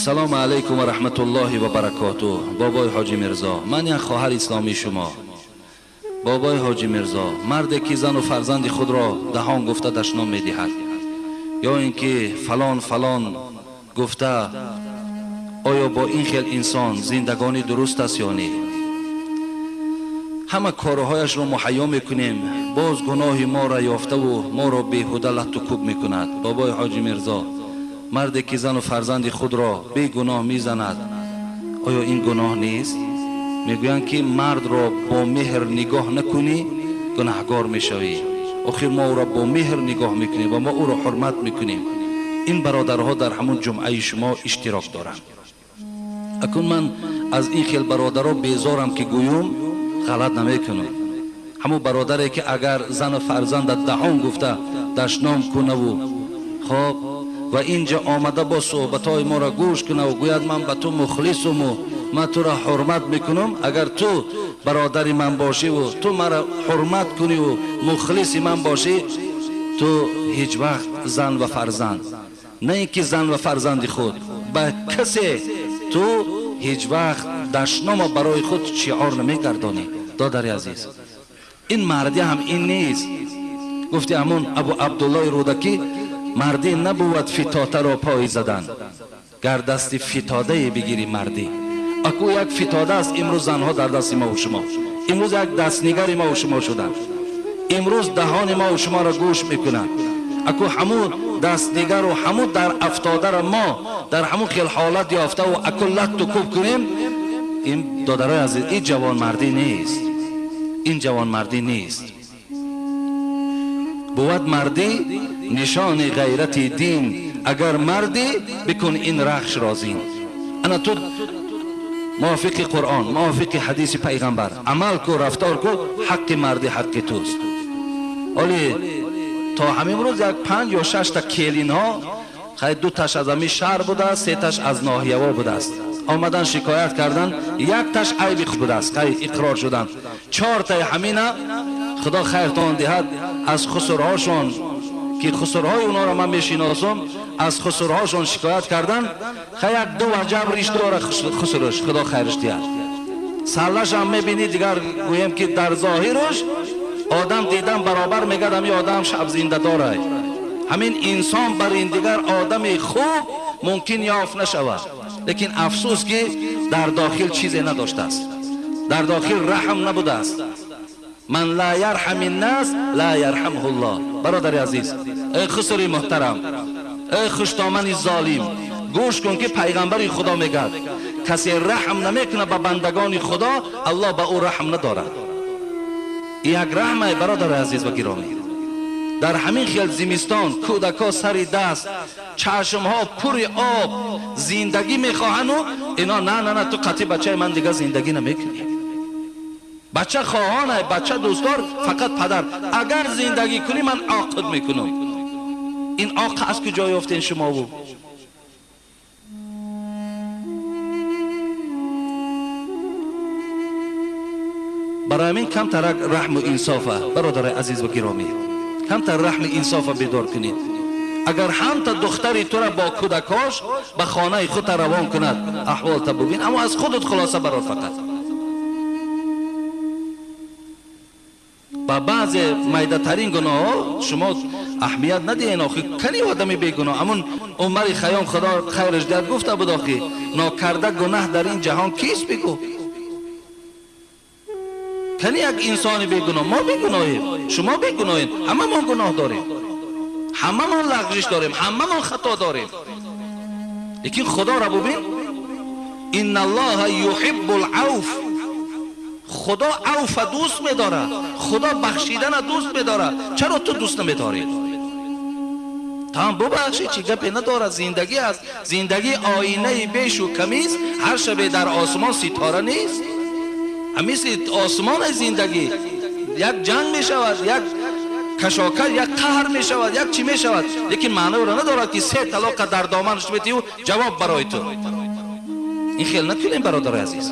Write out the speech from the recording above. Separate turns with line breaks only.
Ассалому алайкум ва раҳматуллоҳи ва баракотуҳ. Бобои Ҳоҷи Мирзо, ман як хоҳари исломии шумо. Бобои Ҳоҷи Мирзо, марде ки зану фарзанди худро даҳон гуфта дашном медиҳад ё ин ки фалон фалон гуфта, оё бо ин хел инсон зиндагонӣ дуруст аст ё не? Ҳама корҳояшро муҳайё мекунем, боз гуноҳи моро ёфтаву моро беҳуда латту кӯб мекунад. Бобои Ҳоҷи Мирзо, марде ки зану фарзанди худро бегуноҳ мезанад, оё ин гуноҳ нест? Мегӯянд ки мардро бо меҳр нигоҳ накунӣ, гунаҳгор мешавӣ. Охир мо ӯро бо меҳр нигоҳ мекунем ва мо ӯро ҳурмат мекунем. Ин бародарҳо дар ҳамун ҷумъаи шумо иштирок доранд. Акун ман аз ин хел бародаро безорам ки гӯюм, ғалат намекунам. Ҳамун бародаре ки агар зану фарзанда даҳон гуфта дашном кунаву хоб ва инҷа омада бо суҳбатҳои моро гӯш кунаву гӯяд ман ба ту мухлисуму ман туро ҳурмат мекунам, агар ту бародари ман бошиву ту маро ҳурмат куниву мухлиси ман бошӣ, ту ҳеҷ вақт зан ва фарзанд, на ин ки зан ва фарзанди худ, ба касе ту ҳеҷ вақт дашнома барои худ шиор намегардонӣ. Додари азиз, ин мардӣ ҳам ин нест. Гуфти ҳамон Абу Абдуллои Рӯдакӣ, мардӣ набувад фитотаро пой задан, гар дасти фитодае бигирӣ мардӣ. Аку як фитода аст имрӯз занҳо дар дасти мо ва шумо, имрӯз як дастнигари мо ва шумо шуданд, имрӯз даҳони мо ва шуморо гӯш мекунанд. Аку ҳамун дастнигару ҳамун дар афтодаро мо дар ҳамун хел ҳолат ёфтаву аку латту кӯб кунем, ин додарои азиз, ин ҷавонмардӣ нест, ин ҷавонмардӣ нест. Бувад мардӣ нишони ғайрати дин, агар мардӣ бикун ин рахшро зин. Ана ту мувофиқи Қуръон, мувофиқи ҳадиси пайғамбар амал ку, рафтор ку, ҳаққи мардӣ ҳаққи туст. Оли то ҳамин рӯз як 5 ё 6 та келинҳо, хай 2 таш аз ҳамин шаҳр будааст, 3 таш аз ноҳияҳо будааст, омадан шикоят кардан, 1 таш айби худ будааст, хай иқрор шуданд. 4 таи ҳамина худо хайртон диҳад аз хусурҳошон ки хусурҳои онҳоро ман мешиносам, аз хусурҳошон шикоят кардан, хай як 2 ваҷаб риш дора хусурш, худо хайрш диҳад. Саллашам мебинӣ, дигар гӯем ки дар зоҳирш одам дидан баробар мегӯяд ҳамин одам шаб зинда дорад. Ҳамин инсон бар ин дигар одами хуб мумкин ёфт нашавад, лекин афсӯс ки дар дохил чизе надоштааст, дар дохил раҳм набудааст. Ман ла ярҳами ннас ла ярҳамҳу ллоҳ. Бародари азиз, эй хусури муҳтарам, эй хуштомани золим, гӯш кун ки пайғамбари худо мегӯяд касе раҳм намекунад ба бандагони худо, аллоҳ ба ӯ раҳм надорад. Як раҳмай, бародари азиз ва гиромӣ, дар ҳамин хел зимистон кӯдакҳо сари даст, чашмҳо пури об, зиндагӣ мехоҳану ино на на на, ту қатъи бачаи ман дигар зиндагӣ намекунӣ. Бача хоҳонай, бача дӯстдор, фақат падар. Агар зиндагӣ кунӣ ман оқид мекунам. Ин оқ аз куҷо ёфтен шумову? Барои ҳамин камтарак раҳму инсофа, бародари азиз ва гиромӣ, камтар раҳми инсофа бедор кунед. Агар ҳамта духтари тура бо кӯдакҳош ба хонаи худта равон кунад, аҳволта бубин, аммо аз худат хулоса барор фақат. Ба баъзе майдатарин гуноҳҳо шумо аҳамият надиҳен. Охи кани одами бегуноҳ? Ҳамун Умари Хайём худо хайраш диҳад гуфта буд, охи нокарда гунаҳ дар ин ҷаҳон кист бигӯ? Кани як инсони бегуноҳ? Мо бегуноҳем, шумо бегуноҳем, ҳамамон гуноҳ дорем, ҳамамон лағжиш дорем, ҳамамон хато дорем. Лекин худоро бубин, инна аллоҳа юҳиббу л-авф. Худо авфа дӯст медорад, худо бахшидана дӯст медорад. Чаро ту дӯст намедорӣ? Там бубахши, чӣ гапе надорад, зиндагӣ аст. Зиндагӣ оинаи бешу камист, ҳар шабе дар осмон ситора нест. Мисли осмони зиндагӣ як ҷанг мешавад, як кашокаш, як қаҳр мешавад, як чӣ мешавад, лекин маъноро надорад ки 3 талоқа дар доманаш метиҳу ҷавоб барои ту. Ин хел накунем, бародари азиз.